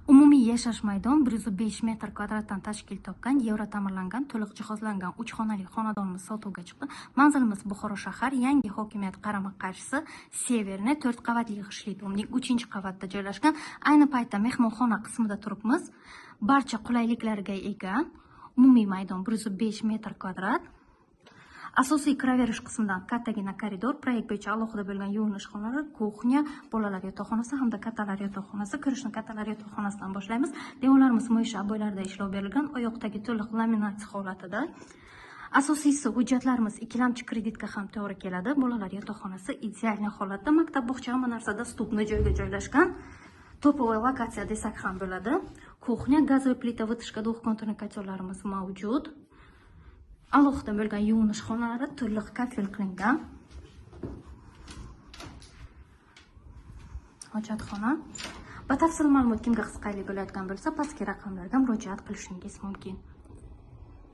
Umumiy yashash maydon 105 metr kvadratdan tashkil topgan, yevro ta'mirlangan, to'liq jihozlangan 3 xonali xonadonimiz sotuvga chiqdi. Manzilimiz Buxoro shahar, yangi hokimiyat qarama-qarshisi, Severni 4 qavatli g'ishtli domning 3-qavatda joylashgan. Ayni paytda mehmonxona qismida turibmiz. Barcha qulayliklarga ega. Umumiy maydon 105 metr kvadrat. Asosiy kiraverish qismidan kattagina koridor, proyekt bo'yicha alohida bo'lgan yuvinish xonalari, kuxnya, bolalar yotoqxonasi hamda kattalar yotoqxonasi. Kirishni kattalar yotoqxonasidan boshlaymiz. Devorlarimiz mo'ysha oboylarda ishlov berilgan, oyoqdagi to'liq laminatsiya holatida. Asosiysi, hujjatlarimiz ikkilamchi kreditga ham to'g'ri keladi. Bolalar yotoqxonasi ideal holatda, maktab, bog'cha, hamma narsa доступный joyga joylashgan. Топовый lokatsiya desak ham bo'ladi. Kuxnya, газовый plita, вытяжка, двухконтурный котёл larimiz mavjud. Alohida bo'lgan yuvinish xonalari to'liq kafel qilingan. Hojatxona. Batafsil ma'lumot kimga qiziqarli bo'layotgan bo'lsa, pastki raqamlarga murojaat qilishingiz mumkin.